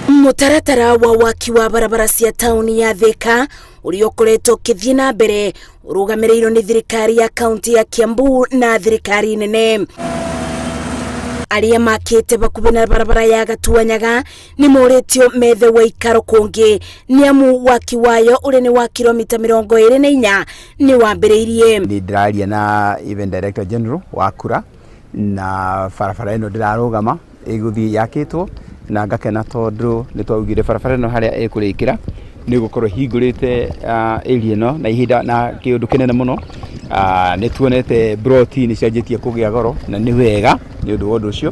Mũtaratara wa waki wa barabara cia taũni ya Thika ũrĩa ũkoretwo ũkĩthiĩ na mbere ũrũgamĩrĩirwo nĩ thirikari ya kaunti ya Kiambu na thirikari nene. Arĩa makĩte bakuhĩ na barabara ya Gatuanyaga nĩ morĩtio methe waikaro kũngĩ nĩ amu waki wayo ũrĩa nĩ wa kilomita 24 nĩ wambĩrĩirie. Nĩ ndĩraria na even Director General wa KURA na barabara ĩno ndĩrarũgama ĩgũthiĩ yakĩtwo, na ngakena tondũ nĩ twaugire barabara ĩno harĩa ĩkũrĩkĩra nĩ ĩgũkorwo ĩhingũrĩte area ĩno na ihinda na kĩũndũ kĩnene mũno. Nĩ tuonete broti nĩ cianjĩtie kũgĩa goro na nĩ wega nĩ ũndũ wa ũndũ ũcio.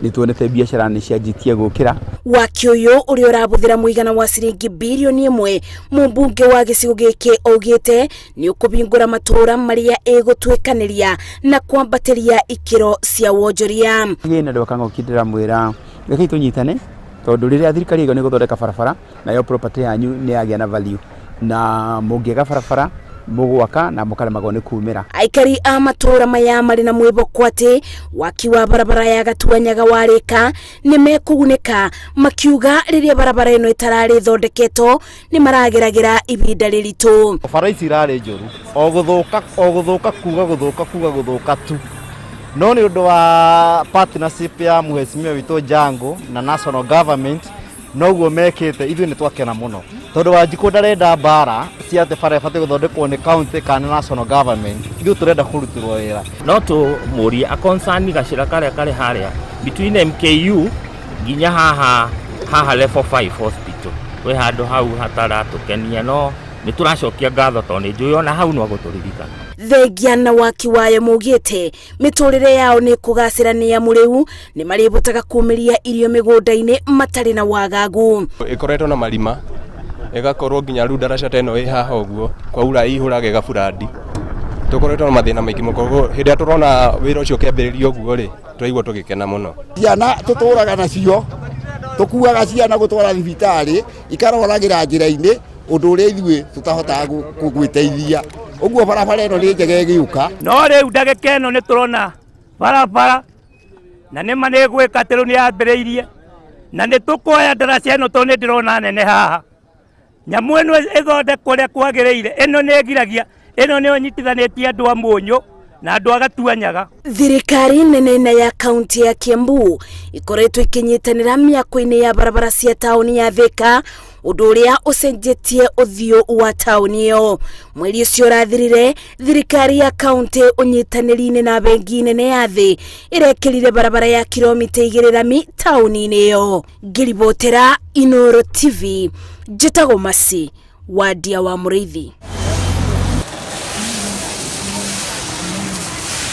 Nĩ tuonete biacara nĩ cianjĩtie gũkĩra. Waki ũyũ ũrĩa ũrahũthĩra mũigana wa ciringi birioni 1, mũmbunge wa gĩcigo gĩkĩ augĩte nĩ ũkũhingũra matũũra marĩa ĩgũtuĩkanĩria na kwambatĩria ikĩro cia wonjoria. Gĩ na andũ a Kang'oki ndĩramwĩra rekei tũnyitane, tondũ rĩrĩa thirikari ĩgo nĩ gũthondeka barabara, nayo property yanyu nĩ yagĩa na value, na mũngĩaga barabara mũgwaka na mũkaremagwo nĩ kumĩra. Aikari a matũũra maya marĩ na mwĩhoko atĩ waki wa barabara ya Gatuanyaga warĩka nĩ mekũgunĩka, makiuga rĩrĩa barabara ĩno ĩtararĩ thondeketwo nĩ marageragĩra ihinda rĩritũ. Bara ici irarĩ njũru, o gũthũka o gũthũka, kuga gũthũka, kuga gũthũka tu, no nĩ ũndũ wa partnership ya mheshimiwa witũ Jango na national government noguo mekĩte, ithuĩ nĩ twakena mũno tondũ Wanjikũ ndarenda mbara cia atĩ bara ĩbatiĩ gũthondekwo nĩ county kana nĩ national government. Ithuĩ tũrenda kũrutĩrwo wĩra. No tũmũrie akonsani gacĩra karĩa karĩ harĩa between MKU nginya haha haha level 5 hospital, kwĩ handũ hau hataratũkenia, no nĩ tũracokia ngatho tondũ nĩ njũĩ ona hau no gũtũririkana. Thengia na waki wayo, maugĩte mĩtũrĩre yao nĩ kũgacĩra nĩ amu rĩu nĩ marĩbotaga kumĩria irio mĩgũnda-inĩ matarĩ na wagagu. Ĩkoretwo na marima, ĩgakorwo nginya rĩu ndaraca ta ĩno ĩ haha ũguo kwaura ĩihũraga ĩgaburandi. Tũkoretwo na mathĩna maingĩ mũno, koguo hĩndĩ ĩrĩa tũrona wĩra ũcio ũkĩambĩrĩria ũguo rĩ, tũraigua tũgĩkena mũno. Ciana tũtũraga nacio, tũkuaga ciana gũtwara thibitarĩ, ikarwaragĩra njĩra-inĩ, ũndũ ũrĩa ithuĩ tũtahotaga gwĩteithia. Ũguo barabara ĩno nĩ njega ĩgĩũka. No rĩu ndagĩka ĩno nĩ tũrona barabara na nĩma nĩ gwĩka atĩ rĩu nĩ yambĩrĩirie, na nĩ tũkuoya ndaraca ĩno tondũ nĩ ndĩrona nene haha. Nyamũ ĩno ĩthondekwo ũrĩa kwagĩrĩire, ĩno nĩ ĩgiragia, ĩno nĩyo ĩnyitithanĩtie andũ a Mũnyũ na andũ a Gatuanyaga. Thirikari nene na ya kaunti ya Kiambu ikoretwo ikinyitanĩra mĩako-inĩ ya barabara cia taũni ya Thika, ũndũ ũrĩa ũcenjetie ũthiũ wa taũni ĩyo. Mweri ũcio ũrathirire, thirikari ya kaunti ũnyitanĩri-inĩ na bengi nene ya thĩ ĩrekĩrire barabara ya kilomita 2 rami taũni-inĩ ĩyo. Ngĩribotera Inoro TV, njĩtagwo Masi Wandia wa Mũrĩithi.